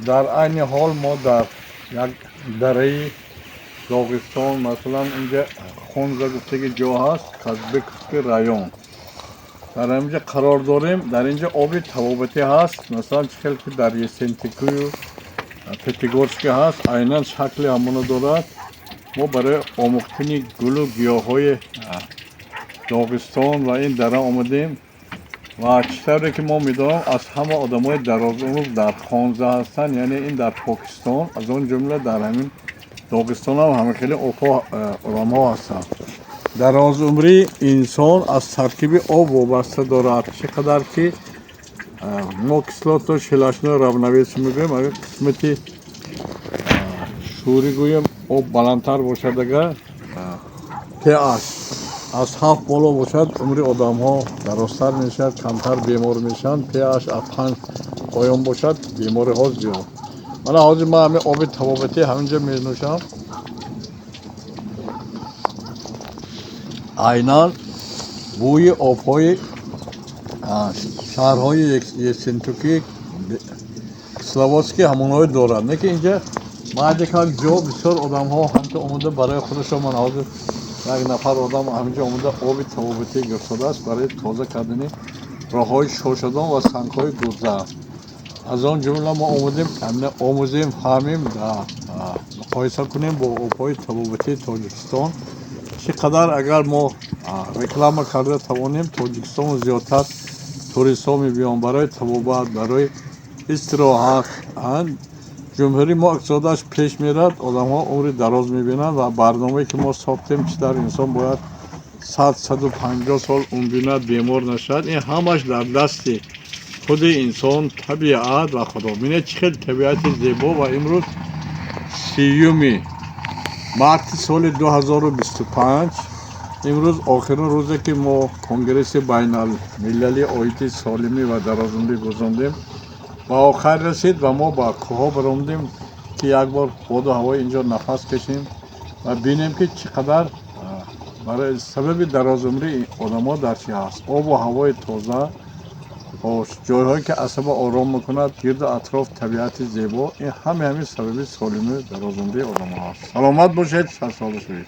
Дар айни ҳол мо дар як дараи Доғистон, масалан, инҷа Хунза гуфтаги ҷо ҳаст, Казбековский район. Дар ҳаминҷа қарор дорем. Дар инҷа оби табобатӣ ҳаст, масалан, чӣ хел ки дар Ессентукию Пятигорске ҳаст, айнан шакли ҳамона дорад. Мо барои омӯхтани гулу гиёҳҳои Доғистон ва ин дара омадем. Ва чӣ тавре ки мо медонам, аз ҳама одамои дарозумр дар Хонза ҳастанд, яъне ин дар Покистон, аз он ҷумла дар ҳамин Доғистон ҳам ҳама хеле обҳо, одамҳо ҳастанд. Дарозумрии инсон аз таркиби об вобаста дорад. Чӣ қадар ки мо кислотно-щелочное равновесие мегӯем, агар қисмати шӯрӣ гӯем, об баландтар бошад, агар pH аз 7 боло бошад, умри одамҳо дарозтар мешавад, камтар бемор мешаванд. pH аз 5 поён бошад, бемориҳо зиёд. Мана ҳозир ман ҳамин оби табобатӣ ҳаминҷо менӯшам. Айнан бӯи обҳои шаҳрҳои Ессентуки, Кисловодский ҳамонҳое дорад. Не ки инҷа баъде как ҷо бисёр одамҳо ҳамчо омода барои худашон. Ман ҳозир як нафар одам ҳаминҷо омода оби табобатӣ гирифтодааст барои тоза кардани роҳҳои шошадон ва сангҳои гурда. Аз он ҷумла мо омадем омӯзем, фаҳмем, муқоиса кунем бо обҳои табобатии Тоҷикистон. Чӣ қадар агар мо реклама карда тавонем, Тоҷикистон зиёдтар туристҳо мебиёнд барои табобат, барои истироҳат. Ҷумҳурии мо иқтисодаш пеш мерад, одамҳо умри дароз мебинанд. Ва барномае ки мо сохтем, чӣ тавр инсон бояд 100, 150 сол умр бинад, бемор нашавад, ин ҳамаш дар дасти худи инсон, табиат ва Худо. Бинед, чӣ хел табиати зебо. Ва имрӯз 30-юми марти соли 2025, имрӯз охирин рӯзе ки мо конгресси байналмилалии оиди солимӣ ва дарозумрӣ гузондем, ба охар расид ва мо ба кӯҳҳо баромадем, ки як бор боду ҳавои инҷо нафас кашем ва бинем, ки чӣ қадар барои сабаби дарозумрии одамҳо дар чӣ ҳаст: обу ҳавои тоза, ҷойҳое ки асаба ором мекунад, гирду атроф табиати зебо. Ин ҳаме ҳамин сабаби солимию дарозумрии одамҳо ҳаст. Саломат бошед, садсола шавед.